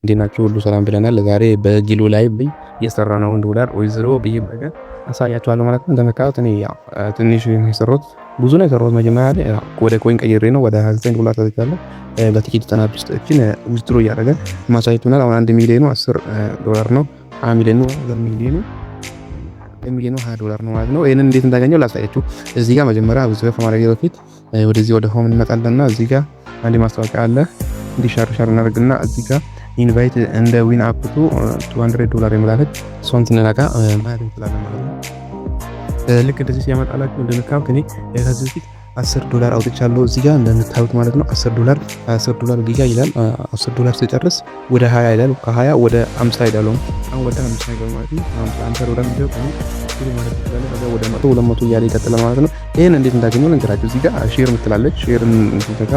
እንዴት ናችሁ? ሁሉ ሰላም ብለናል። ዛሬ በጊሎ ላይ እየሰራ ነው ዶላር withdraw ብዬ በቀን አሳያችኋለሁ ማለት ነው። እንደምታዩት እኔ ያው ትንሽ የሰራሁት ብዙ ነው የሰራሁት። መጀመሪያ ላይ ወደ coin ቀይሬ ነው ወደ 29 ዶላር ተዘጋለ በጥቂት ቀናት ውስጥ እችን withdraw እያደረገ ማሳየት ይሆናል። አሁን 1 ሚሊዮኑ 10 ዶላር ነው። 1 ሚሊዮኑ ሚሊዮኑ ሚሊዮኑ 20 ዶላር ነው ማለት ነው። ይሄንን እንዴት እንዳገኘው ላሳያችሁ። እዚህ ጋር መጀመሪያ withdraw ከማድረግ በፊት ወደዚህ ወደ home እንመጣለንና እዚህ ጋር አንድ ማስታወቂያ አለ። እንዲህ share share እናደርግና እዚህ ጋር invite and win up to 200 ዶላር የምላለች እሷን ስንነካ ማየት እንችላለን ማለት ነው። ልክ እንደዚህ ሲያመጣላችሁ እንደምታዩት እኔ ከዚህ በፊት 10 ዶላር አውጥቻለሁ እዚህ ጋር እንደምታዩት ማለት ነው። 10 ዶላር 10 ዶላር ጊጋ ይላል። 10 ዶላር ሲጨርስ ወደ 20 ይላል። ከ20 ወደ 50 ይላል። አሁን ወደ 50 ይላል ማለት ነው። 50 50 ዶላር ነው ማለት ይችላል። ከዛ ወደ 100 200 እያለ ይቀጥላል ማለት ነው። ይሄን እንዴት እንዳገኘው ልንገራችሁ። እዚህ ጋር share ምትላለች፣ share እንትካ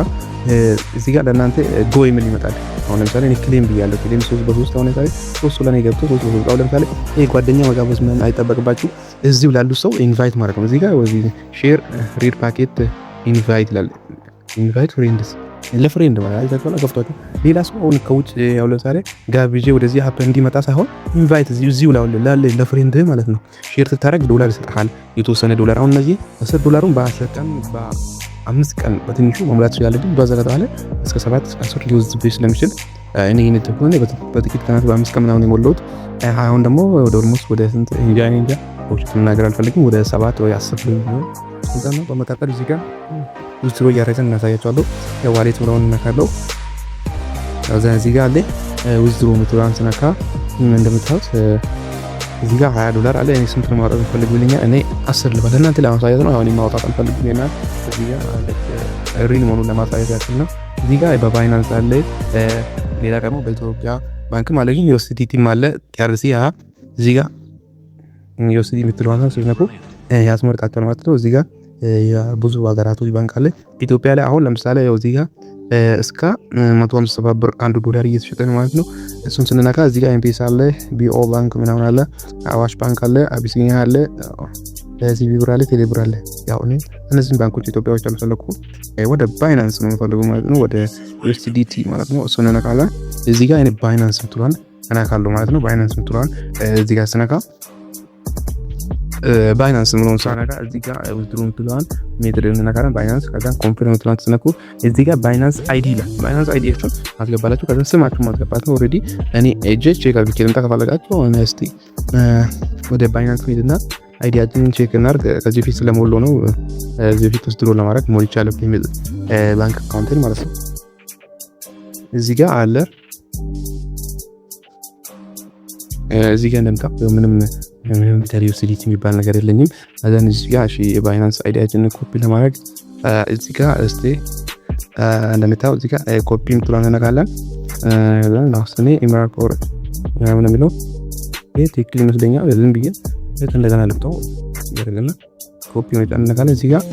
እዚህ ጋር ለእናንተ go የሚል ይመጣል። አሁን ለምሳሌ እኔ claim ብያለሁ። Claim 3 በ3፣ አሁን ለምሳሌ 3 ለኔ ገብቶ 3 በ3። አሁን ለምሳሌ ይሄ ጓደኛ መጋበዝ ምናምን አይጠበቅባችሁ፣ እዚሁ ላሉ ሰው invite ማድረግ ነው። እዚህ ጋር ወዚህ share red packet invite ይላል። Invite friends፣ ለ friend ማለት አይታችኋል፣ ገብቷችሁ ሌላ ሰው አሁን ከውጭ ያው ለምሳሌ ጋብዤ ወደዚህ app እንዲመጣ ሳይሆን invite እዚሁ ላለ ለ friend ማለት ነው። Share ስታደርግ ዶላር ይሰጥሃል የተወሰነ ዶላር። አሁን እነዚህ 10 ዶላሩን በ10 ቀን፣ በ5 ቀን በትንሹ መሙላት ትችላለህ። ግን በዛ ከተባለ እስከ 7 እስከ 10 ሊወስድብህ ስለሚችል እኔ ይሄን ተኮነ በጥቂት ቀናት በ5 ቀን ምናምን የሞላሁት። አሁን ደግሞ ወደ almost ወደ ስንት እንጃ እንጃ ውጭ መናገር አልፈልግም፣ ወደ 7 ወይ 10 ሊሆን ነው። በመቀጠል እዚህ ጋር withdraw እያደረግን እናሳያቸዋለሁ። Wallet ብለውን እነካለው። ከዛ እዚህ ጋር አለ withdraw ምትለዋን ስነካ እንደምታዩት እዚህ ጋር 20 ዶላር አለ። እኔ ስንት ነው ማውጣት የምፈልግ ብልኛ እኔ 10 ልበል፣ እናንተ ለማሳየት ነው። አሁን ማውጣት አልፈልግም። እና እዚህ ጋር real መሆኑን ለማሳየት ያክል ነው። እዚህ ጋር በ Binance አለ፣ ሌላ ደግሞ በኢትዮጵያ ባንክም አለ፣ ግን USDT ም አለ። TRC እዚህ ጋር USD የምትለዋን ስትነኩ ያስመርጣቸዋል ማለት ነው። እዚህ ጋር ብዙ ሀገራቶች ባንክ አለ። ኢትዮጵያ ላይ አሁን ለምሳሌ ያው እዚህ ጋር እስከ 157 ብር 1 ዶላር እየተሸጠ ነው ማለት ነው። እሱን ስንነካ እዚህ ጋር M-Pesa አለ፣ BO ባንክ ምናምን አለ፣ አዋሽ ባንክ አለ፣ አቢሲኒያ አለ፣ CBE ብር አለ፣ ቴሌብር አለ። ያው እኔ እነዚህን ባንኮች ኢትዮጵያዎች አልፈለኩም፣ ወደ Binance ነው የምፈልገው ማለት ነው፣ ወደ USDT ማለት ነው። እሱን እንነካለን። እዚህ ጋር እኔ Binance ምትሏን እነካለሁ ማለት ነው። Binance ምትሏን እዚህ ጋር ስነካ፣ Binance ምለውን ሳነካ እዚህ ጋር withdraw ምትለዋን method እንነካለን። Binance ከዛ confirm ምትለዋን ትነኩ። እዚህ ጋር Binance ID ይላል። Binance ID ያችሁን ማስገባላችሁ፣ ከዛ ስማችሁን ማስገባት ነው። Already እኔ ኤጄ check አድርጌ ልምጣ። ከፈለጋችሁ እስቲ ወደ Binance ሄድና ID ያችንን check እናድርግ። ከዚህ በፊት ስለሞላው ነው። ከዚህ በፊት withdraw ለማድረግ ሞልቻለሁ ባንክ አካውንትን ማለት ነው። እዚህ ጋር አለ። እዚህ ጋር እንደምታውቁ ምንም ምንም USDT የሚባል ነገር የለኝም። አዘን እዚህ ጋር እሺ የ Binance ID ያችንን ኮፒ ለማድረግ እዚህ ጋር እስቲ እንደምታየው እዚህ ጋር ኮፒ የምትለዋን እንነካለን። እኔ ኢምራን ፎር ምናምን የሚለው ይሄ ትክክል ይመስለኛል። ዝም ብዬ እንደገና ልብተው ያደርግና ኮፒ እንነካለን። እዚህ ጋር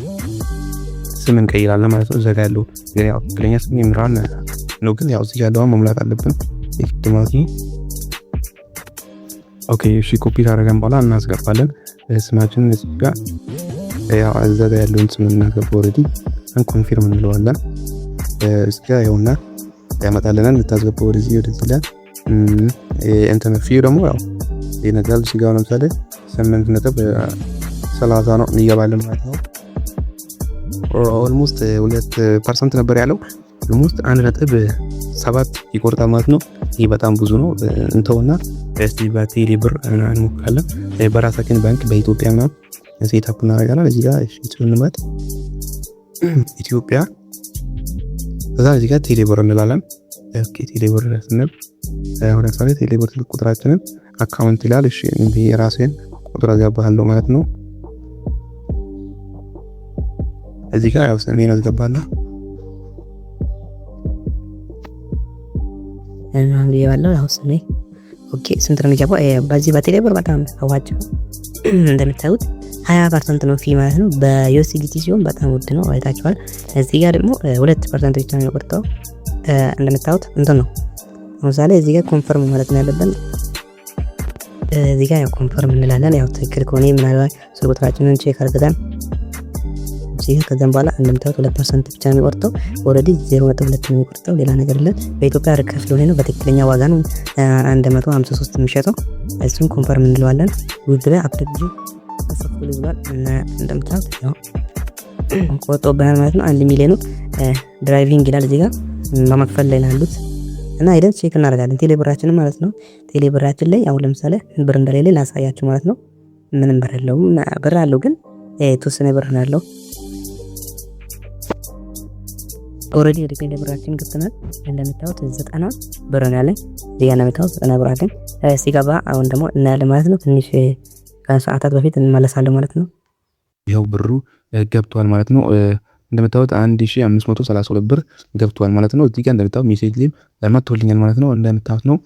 ስም እንቀይራለን ማለት ነው። እዛ ጋር ያለው ግን ያው ትክክለኛ ስም ኢምራን ነው፣ ግን ያው እዚህ ጋር ያለውን መሙላት አለብን የግድ ማለት ነው። Okay እሺ፣ ኮፒ ካደረገን በኋላ እናስገባለን ስማችንን እዚህ ጋር፣ ያው እዛ ጋር ያለውን ስም እናስገባ። Already confirm እንለዋለን። እዚህ ጋር ይኸውና ያመጣልናል። የምታስገባው ወደዚህ ወደዚህ ላይ እንትን fee ው ደግሞ ያው ይነግራል። እዚህ ጋር ለምሳሌ 8.30 ነው የሚገባልን ማለት ነው። Almost 2% ነበር ያለው፣ almost 1.7 ይቆርጣል ማለት ነው። ይህ በጣም ብዙ ነው። እንተውና እስቲ በቴሌ ብር እንሞክራለን። በራሳችን ባንክ በኢትዮጵያ ምናምን set up እናደርጋለን። እዚህ ጋር እንመጥ ኢትዮጵያ፣ ከዛ እዚህ ጋር ቴሌ ብር እንላለን። Okay፣ ቴሌ ብር ስንል አሁን ለምሳሌ ቴሌ ብር ስልክ ቁጥራችንን account ይላል። እሺ የራሴን ቁጥር አስገባለሁ ማለት ነው። እዚህ ጋር ያው ስሜን አስገባለሁ። ያው ስሜ okay፣ ስንት ነው የሚገባው? በዚህ በቴሌ ብር በጣም አዋጭ ነው። እንደምታዩት 20% ነው fee ማለት ነው። በ USDT ሲሆን በጣም ውድ ነው፣ አይታችኋል። እዚህ ጋር ደግሞ 2% ብቻ ነው የሚቆርጠው። እንደምታዩት እንትን ነው። ለምሳሌ እዚህ ጋር confirm ማለት ነው ያለብን። እዚህ ጋር ያው confirm እንላለን። ያው ትክክል ከሆነ ምናልባት ስልክ ቁጥራችንን check አድርገን እዚህ ከዛም በኋላ እንደምታዩት 2% ብቻ ነው የሚቆርጠው። Already 0.2 ነው የሚቆርጠው፣ ሌላ ነገር የለም። በኢትዮጵያ ርካሽ ስለሆነ ነው፣ በትክክለኛ ዋጋ ነው 153 የሚሸጠው። እሱን confirm እንለዋለን። Withdraw approved successful ብሏል እና እንደምታዩት ያው ቆርጦብናል ማለት ነው። 1 ሚሊዮኑ driving ይላል እዚህ ጋር፣ በመክፈል ላይ ያሉት እና ሄደን check እናደርጋለን ቴሌብራችንን ማለት ነው። ቴሌብራችን ላይ አሁን ለምሳሌ ብር እንደሌለ ላሳያችሁ ማለት ነው። ምንም ብር የለውም። ብር አለው ግን የተወሰነ ብር ነው ያለው። Already ወደ ቴሌብራችን ገብተናል። እንደምታዩት 90 ብር ነው ያለኝ። እዚህ ጋር እንደምታዩት 90 ብር አለኝ። ሲገባ አሁን ደግሞ እናያለን ማለት ነው። ትንሽ ከሰዓታት በፊት እንመለሳለን ማለት ነው። ይኸው ብሩ ገብቷል ማለት ነው። እንደምታዩት 1532 ብር ገብቷል ማለት ነው። እዚህ ጋር እንደምታዩት message ላይም መጥቶልኛል ማለት ነው። እንደምታዩት ነው፣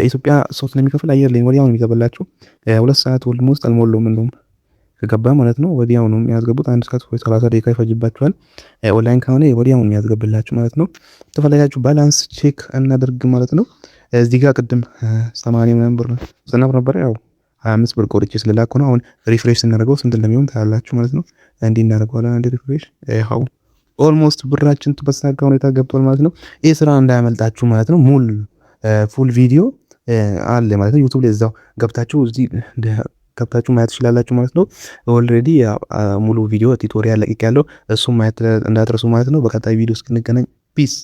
ኢትዮጵያ ሰው ስለሚከፍል አየር ላይ ወዲያው ነው የሚገባላችሁ። 2 ሰዓት almost አልሞላውም እንደውም ከገባ ማለት ነው። ወዲያው ነው የሚያስገቡት። 1 ሰዓት ወይ 30 ደቂቃ ይፈጅባችኋል። ኦንላይን ከሆነ ወዲያው ነው የሚያስገብላችሁ ማለት ነው። ተፈለጋችሁ balance check እናደርግ ማለት ነው። እዚህ ጋር ቅድም 80 ምናምን ብር ዘናብ ነበር፣ ያው 25 ብር ቆርጬ ስለላኩ ነው። አሁን refresh ስናደርገው ስንት እንደሚሆን ታያላችሁ ማለት ነው። እንዲህ እናደርገዋለን። አንድ refresh፣ ይኸው almost ብራችን በተሳካ ሁኔታ ገብቷል ማለት ነው። ይህ ስራ እንዳያመልጣችሁ ማለት ነው። ሙሉ full ቪዲዮ አለ ማለት ነው። YouTube ላይ እዛው ገብታችሁ፣ እዚህ ገብታችሁ ማየት ትችላላችሁ ማለት ነው። Already ሙሉ ቪዲዮ tutorial ለቅቄያለሁ፣ እሱም ማየት እንዳትረሱ ማለት ነው። በቀጣይ ቪዲዮ እስክንገናኝ peace።